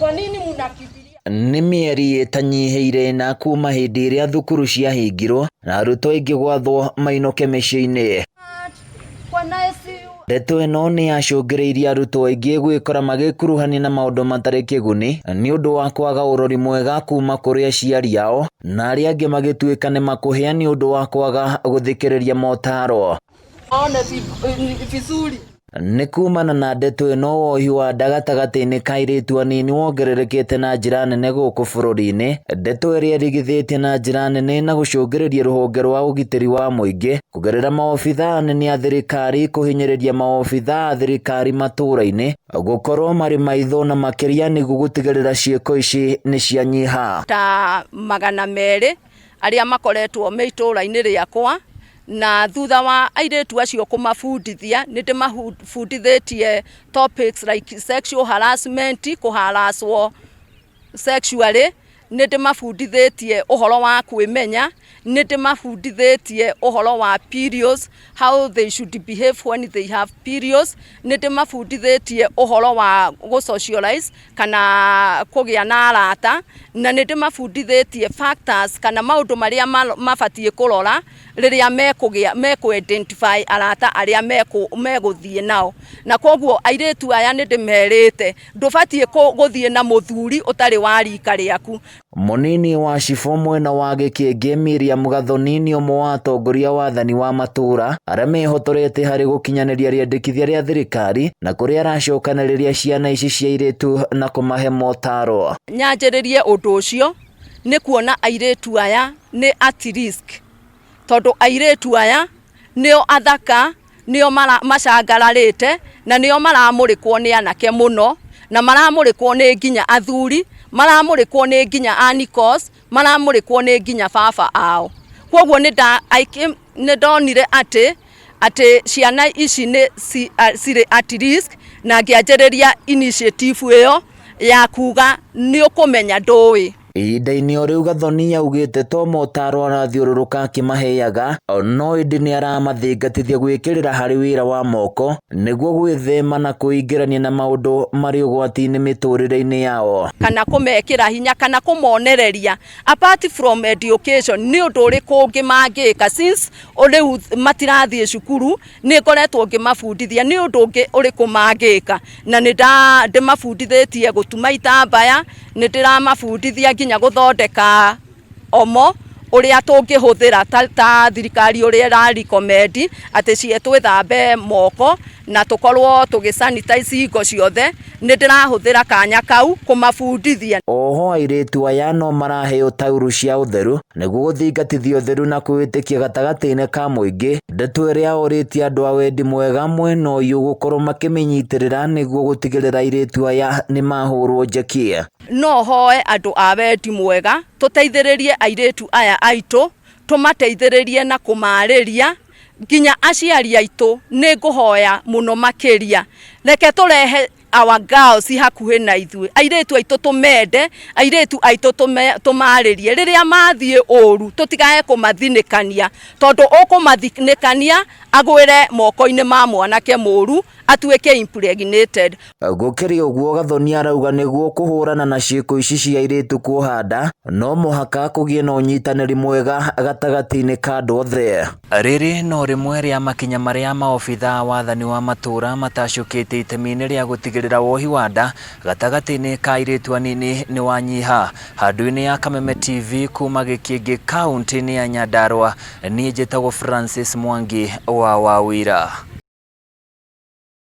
Kwa nini mnakimbilia? Nĩ mĩeri ĩtanyihĩire ĩna kuma hĩndĩ ĩrĩa thukuru ciahingirwo na arutwo aingĩ gwathwo mainũke mĩciĩ-inĩ. Bwana Yesu. Ndeto ĩno nĩ yacũngĩrĩirie arutwo aingĩ gwĩkora magĩkuruhania na maũndũ matarĩ kĩguni nĩ ũndũ wa kwaga ũrori mwega kuma kũrĩ aciari ao na arĩa angĩ magĩtuĩka nĩ makũhĩa nĩ ũndũ wa kwaga gũthikĩrĩria motaro. Aone vizuri. Nĩ kumana na ndeto ĩno wohi wa nda gatagatĩ-inĩ ka airĩtu anini wongererekete na njĩra nene gũkũ bũrũri-inĩ, ndeto ĩrĩa ĩrigithĩtie na njĩra nene na gũcũngĩrĩria rũhonge rwa ũgitĩri wa mũingĩ kũgerera maobithaa anene a thirikari kũhinyĩrĩria maobithaa a thirikari matũũra-inĩ gũkorwo marĩ maitho na makĩria nĩguo gũtigĩrĩra ciĩko ici nĩ cianyiha. Ta 200 arĩa makoretwo me itũũra-inĩ rĩakwa, na thutha wa airĩtu acio kũmabundithia, nĩ ndĩmabundithĩtie topics like sexual harassment, kũharacwo sexually, nĩ ndĩmabundithĩtie ũhoro wa kwĩmenya, nĩ ndĩmabundithĩtie ũhoro wa periods, how they should behave when they have periods, nĩ ndĩmabundithĩtie ũhoro wa gũ socialize kana kũgĩa na arata, na nĩ ndĩmabundithĩtie factors kana maũndũ marĩa mabatiĩ kũrora rĩrĩa mekũgĩa mekũ identify arata arĩa megũthiĩ nao. Na koguo airĩtu aya nĩ ndĩmerĩte ndũbatiĩ gũthiĩ na mũthuri ũtarĩ wa rika rĩaku. Mũnini wa cibũ mwena wa Gĩkĩngĩ Miriam Gathoni nĩ ũmwe wa atongoria wathani wa matũũra arĩa mehotorete harĩ gũkinyanĩria rĩendekithia rĩa thirikari na kũrĩa aracokanĩrĩria ciana ici cia airĩtu na kũmahe motaro. Nyanjĩrĩrie ũndũ ũcio nĩ kuona airĩtu aya nĩ at risk, tondũ airĩtu aya nĩo athaka, nĩo macangararĩte na nĩo maramũrĩkwo nĩ anake mũno, na maramũrĩkwo nĩ nginya athuri, maramũrĩkwo nĩ nginya anikos, maramũrĩkwo nĩ nginya baba ao. Koguo nĩ ndonire atĩ ciana ici nĩ cirĩ at risk, na ngĩanjĩrĩria initiative ĩyo ya kuga nĩ ũkũmenya ndũĩ. Ihinda-inĩ o rĩu Gathoni augĩte to motaro arathiũrũrũka akĩmaheaga no ĩndĩ nĩ aramathingatithia gwĩkĩrĩra harĩ wĩra wa moko nĩguo gwĩthema na kwĩingĩrania na maũndũ marĩ ũgwati-inĩ mĩtũrĩre-inĩ yao. Kana kũmekĩra hinya kana kũmonereria apart from education nĩ ũndũ ũrĩkũ ũngĩ mangĩka since rĩu matirathiĩ cukuru. Nĩ ngoretwo ngĩmabundithia nĩ ũndũ ũngĩ ũrĩkũ mangĩka, na nĩ ndĩmabundithĩtie gũtuma itambaya, nĩ ndĩramabundithia nginya gũthondeka omo ũrĩa tũngĩhũthĩra ta thirikari ũrĩa ĩra recommend atĩ twĩthambe moko na tũkorwo tũgĩ sanitize hingo ciothe. Nĩ ndĩrahũthĩra kanya kau kũmabundithia. Oho airĩtu aya no maraheo taurũ cia ũtheru nĩguo gũthingatithia ũtheru na kwĩĩtĩkia gatagatĩ-inĩ ka mũingĩ, ndeto ĩrĩa orĩtie andũ a wendi mwega mwena ũyũ gũkorwo makĩmĩnyitĩrĩra nĩguo gũtigĩrĩra airĩtu aya nĩ mahũrwo njeki. No hoe andũ a wendi mwega tũteithĩrĩrie airĩtu aya aitũ, tũmateithĩrĩrie na kũmarĩria nginya aciari aitũ. Nĩ ngũhoya mũno makĩria, reke tũrehe our girls hakuhĩ na ithuĩ, airĩtu aitũ tũmende, airĩtu aitũ tũmarĩrie rĩrĩa mathiĩ ũru, tũtigae kũmathinĩkania, tondũ ũkũmathinĩkania agwĩre moko-inĩ ma mwanake mũru, atuĩke impregnated. Gũkĩrĩ ũguo Gathoni arauga nĩguo kũhũrana na ciĩko ici cia airĩtu kuoha nda no mũhaka kũgĩe na ũnyitanĩri mwega gatagatĩ-inĩ ka andũ othe. Rĩrĩ no rĩmwe rĩa makinya marĩa maobithaa wathani wa matũũra matacũkĩte itemi-inĩ rĩa gũtigĩrĩra wohi wa nda gatagatĩ-inĩ ka airĩtu anini nĩ wanyiha. Handũ-inĩ ya Kameme TV kuma Gĩkĩngĩ kaũntĩ-inĩ ya Nyandarua, niĩ njĩtagwo Francis Mwangi wa Wawira.